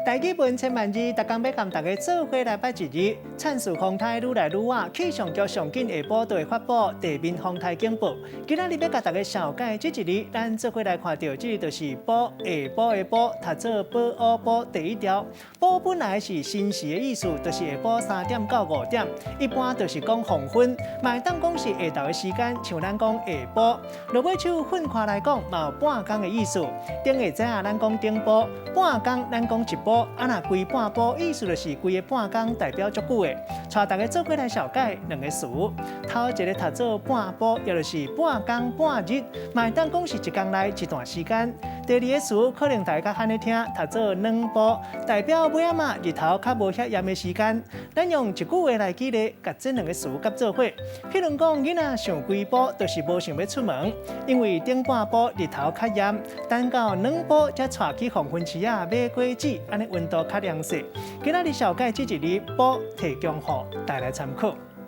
台語文千萬字，逐工欲共大家做伙來捌一字。燦樹風颱愈來愈倚，氣象局上緊下晡就會發布地面風颱警報。今仔日欲共大家紹介這一字，咱做伙來看著，這個就是晡，下晡的晡，讀做保烏埔第一條。晡本來是申時的意思，就是下晡3點到5點，一般就是講黃昏，嘛會當講是下晝的時間，像咱講下晡。落尾手分開來講，嘛有半工的意思。頂下早咱講頂晡，半工咱講一晡。啊，若規半晡，意思就是規個半工代表足久的。帶大家做伙來紹介兩個詞，頭一個讀做半晡，也就是半工半日，嘛會當講是一工內一段時間。第二個詞可能大家較罕咧聽，讀做軟晡，代表尾仔嘛日頭較無遐炎的時間。咱用一句話來舉例，共這兩個詞結做伙。譬如講，囡仔想規晡，就是無想欲出門，因為頂半晡日頭較炎，等到軟晡才帶去黃昏市仔買果子，按呢溫度較涼適。今仔日紹介這一字晡，提供予大家參考。